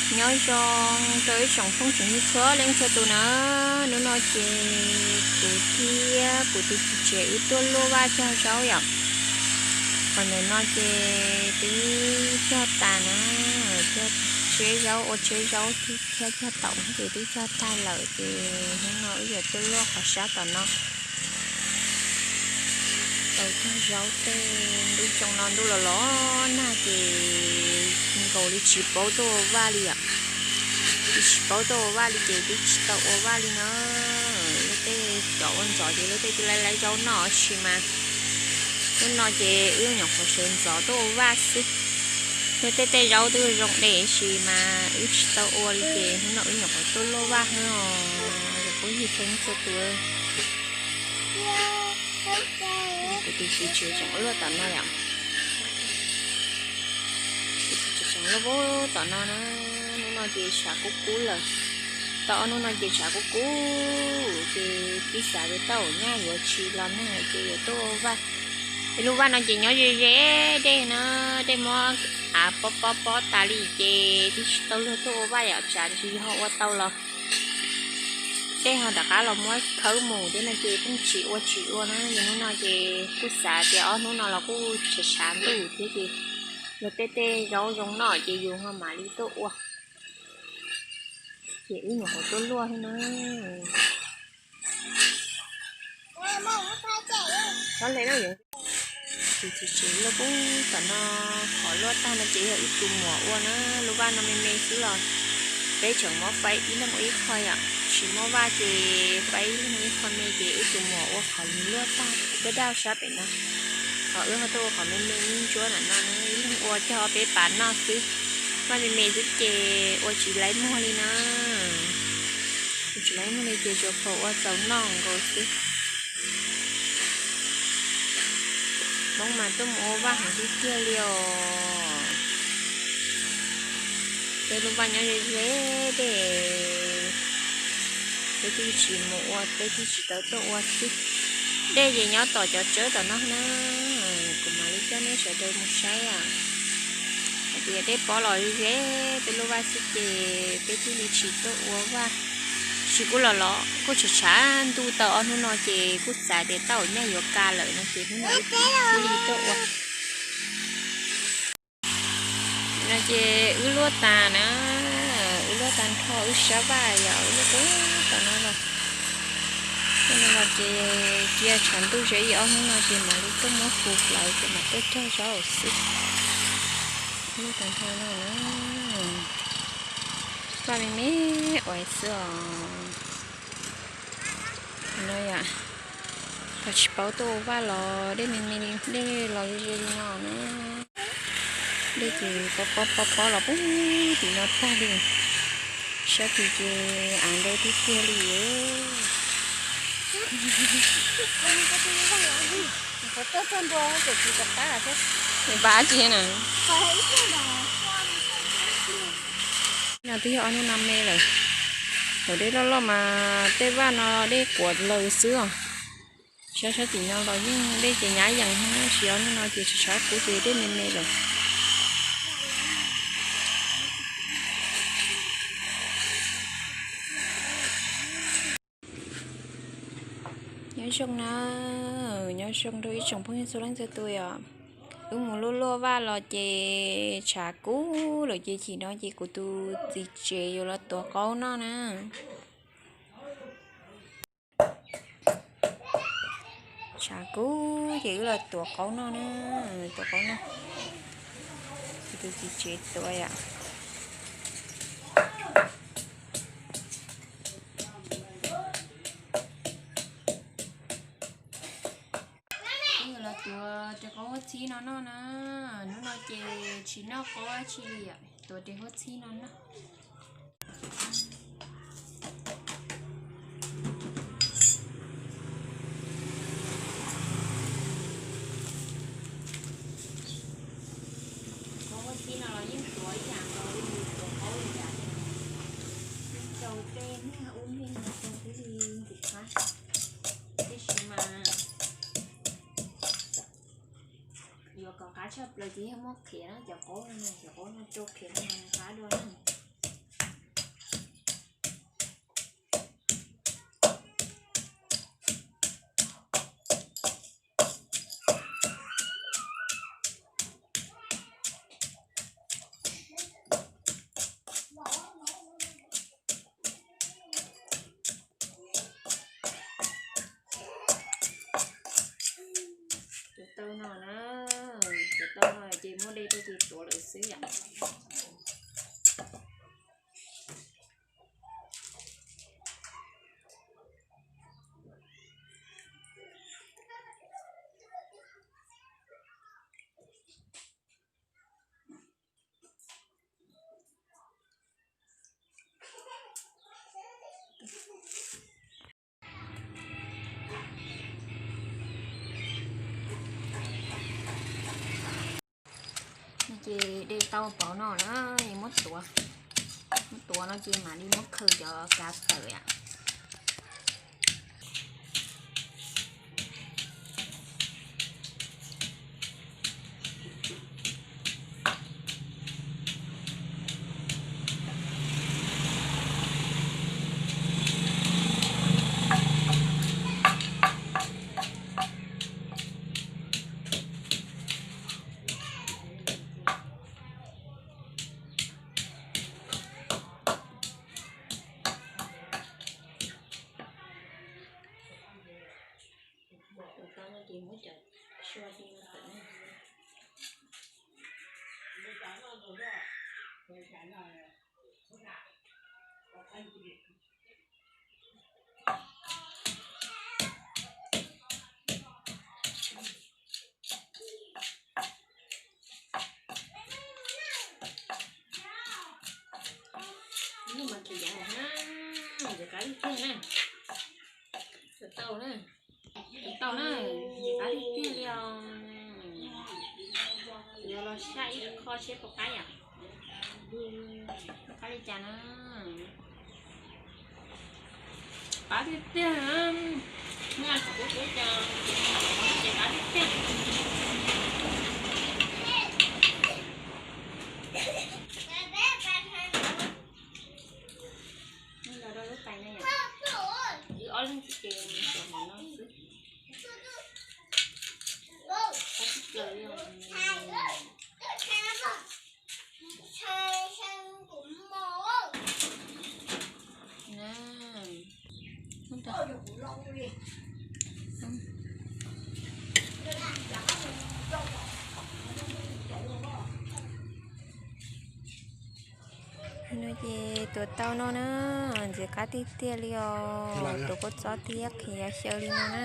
Nyob zoo rau ib tsoom phooj tsoom ywg txhua leej txhua tus na. Hnub no ces kuv thiab kuv tus txiv tsev wb tuaj luaj vaj cog zaub yom. Qhov ntawm no ces twb cog tas na, cog tsheb zaub, ua tsheb zaub thiab cog taum ces twb cog tag lawm ces hnub no wb yuav tuaj luaj qhov sab tom no. Tau cog zaub tej ntuj tsoo no ntuj los los nag ces nkaus li tsis paub tuaj ua vaj li yom. Twb tsis paub tuaj ua vaj li ces twb tsis tau ua vaj li na. Luag tej cov ua ntxov ces luag tej twb laib laib zaub noj tab sis mas hnub no ces wb nyuam qhuav sawv ntxov tuaj ua vaj xwb. Luag tej tej zaub twb zoo dej tab sis mas wb tsis tau ua li ces hnub no wb nyuam qhuav tuaj luaj vaj xwb os. Cov phooj ywg txhua leej txhua tus, kuv tus txiv tsev tseem luaj tom no yom. Kuv tus txiv tsev tseem luaj tom no na. Hnub no ces tshav kub kub lawm. Tau ob hnub no ces tshav kub kub ces twb xav tias tau nyaj yuav tsis los nag ces yuav tuaj ua vaj. Ib lub vaj no ces nyob ze ze dej na, dej muab av pob pob pob tas li ces twb tsis tau luag tuaj ua vaj yom, tsam tsis yog ua tau los dej ho rov qab los muab khawb mus thiab no ces pheej tsis ua tsis ua na. Yog hnub no ces kuj xav tias ob hnub no los kuj tshav tshav ntuj thiab ces luag tej tej zaub zoo noj ces yus ho mam li tuaj ua. Ces wb nyuam qhuav tuaj luaj xwb na. Tus txiv tsev luaj pub tom no, qhov luaj tag no ces yog ib tug muam ua na, lub vaj no me me xwb los peb tseem muab faib ib leeg ua ib qho yom, tsis muaj vaj ces faib ib leeg ua ib qho me ces ib tug muam ua qhov luaj tag daj daj sab pem no. Qhov wb ho tuaj ua qhov me me ntsuab ntsuab ntawm no na, ib leeg ua cog peb pas noj xwb. Vaj me me xwb ces ua tsis laib muag li na. Ua tsis laib muag li ces tsuas pom ua txaus noj nkaus xwb. Hmoob mas tuaj mus ua vaj heev tiag tiag li os. Peb lub vaj nyob ze ze dej, peb twb tsis mus ua, peb twb tsis tau tuaj ua xwb. Dej ces nyob tom cov tsawb tom no na, kuv mam li coj nej sawv daws mus saib os. Hais tias dej pob los ze ze peb lub vaj xwb ces peb thiaj li tsis tuaj ua vaj. Tab sis kuj los los kuj tshav tshav ntuj tau ob hnub no ces kuj xav tias tau nyaj yuav kaj lawm no ces hnub no wb thiaj li tuaj ua. No ces wb luaj tas na, wb luaj tag nrho wb sab vaj yom, wb luaj pub tom no los. Tej no los ces cia tshav ntuj ze ib ob hnub no ces mam li tuaj muab hu hlawv ces mam tuaj cog zaub xwb. Luaj tag nrho no na, vaj me me ua xwb os. No yom, thaum tsis paub tuaj ua vaj los dej me me li, dej los ze ze li no na. Dej ces pob pob pob pob los pub tim no tag li. Sab tid ces av ntau tiag tiag li. Npam tsi na. No twb yog ob hnub no me lawm. Thaum dej loj loj mas tej vaj no dej quav laws xwb os. Sab sab tim no los yeej dej ces nyab yees, tab sis ob hnub no ces tshav tshav kub ces dej me me lawm. Nyob zoo na, nyob zoo rau ib tsoom phooj ywg txhua leej txhua tus yom. Wb mus luaj luaj vaj los ces tshav kub lawm ces chim no ces kuv tus txiv tsev yuav los tuav qaub noj na. Tshav kub ces wb los tuav qaub noj na, tuav qaub noj. Kuv tus txiv tsev tuav yom. Wb los tuav tes qaub huab txhib no noj na. Hnub no ces tsis noj qaub dab tsi li, tuav tes huab txhib no noj. Qaub huab txhib no los yeej tuav ib yam nkaus li yus tuav qaub li cas thiab. Yeej rau tej niag ub npej no rau xwb li ntxim qab. Tiam sis mas yuav kom qab tshaj plaws ces yog muab qhiav na, cov qaub no, cov qaub no rau qhiav no mas qab dua na. tau no na, tuav tau no ces muab de tuaj ces tuav lawm xwb yom. Ces de tau pauv no na, muab tuav, muab tuav no ces mam li muab khaws cov kav tawm yom. Ub, mas tsis yav na, ntxim qab tiag tiag na. Tau na, tau na, ntxim qab tiag tiag li os. Yuav los saj ib qho seb puas qab yom. Qab li cas na. Qab tiag tiag na. Nyob kuv kuv kuv cas, ces qab tiag tiag. Nyob rau lub tais no yom. Wb ob leeg xwb ces xav mov no xwb. Qab tshaj plaws li os. No ces tuav tau no na, ntxim qab tiag tiag li os, tuav kua txob thiab qhiav xyaw li no na.